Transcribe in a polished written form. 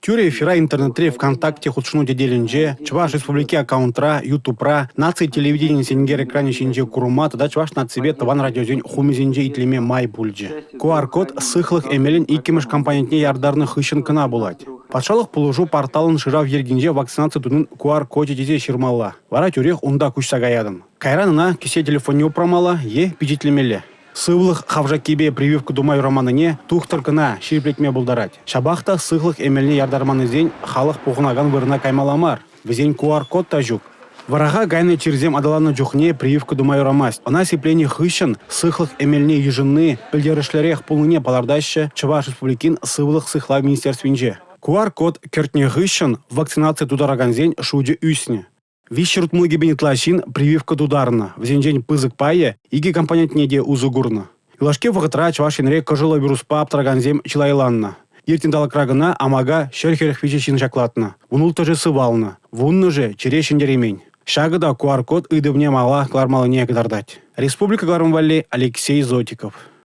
Тӳрӗ эфира интернетри ВКонтакте хутшӑну тетелӗнче, Чӑваш Республики аккаунтра, YouTubeра, наци телевиденийӗн сенкер экранӗ ҫинче курма тата Чӑваш наципе Тӑван радиосен хумӗсенче итлеме май пулчӗ. QR-код сыхлӑх эмелӗн иккӗмӗш компонентне яртарнӑ хыҫҫӑн кӑна пулать. Патшалӑх пулӑшу порталӑн шырав йӗркинче вакцинаци тунин QR-кочӗ тесе ҫырмалла, вара тӳрех унта куҫса каятӑн. Кайран ӑна кӗсье телефонне упрамалла е пичетлемелле. Сывлӑх хавшаккипе прививка тума юраманнине тухтӑр кӑна ҫирӗплетме пултарать. Ҫапах та сыхлӑх эмелне яртарманнисен халӑх пухӑнакан вырӑна каймалла мар, вӗсен QR-код та ҫук. Вӑраха кайнӑ чирсем аталаннӑ чухне прививка тума юрамасть. Ӑна сипленӗ хыҫҫӑн сыхлӑх эмелне йышӑнни пӗлтерӗшлӗрех пулнине палӑртаҫҫӗ Чӑваш Республикин сывлӑх сыхлав министерствинче. QR-код кӗртнӗ хыҫҫӑн вакцинаци тутаракансен шучӗ ӳснӗ. 360 пин ытла ҫын прививка тутарнӑ, вӗсенчен пысӑк пайӗ икӗ компонентне те усӑ курнӑ. Юлашки вӑхӑтра Чӑваш Енре кӑшӑллӑ вируспа аптракансем чылайланнӑ. Иртнӗ талӑкра кӑна амака 143 ҫын ҫаклатнӑ, 16-шӗ сывалнӑ, 10-шӗ чире ҫӗнтереймен. Ҫакӑ та QR-код ыйтӑвне мала кӑлармаллине кӑтартать. Республика кӑларӑм валли Алексей Зотиков.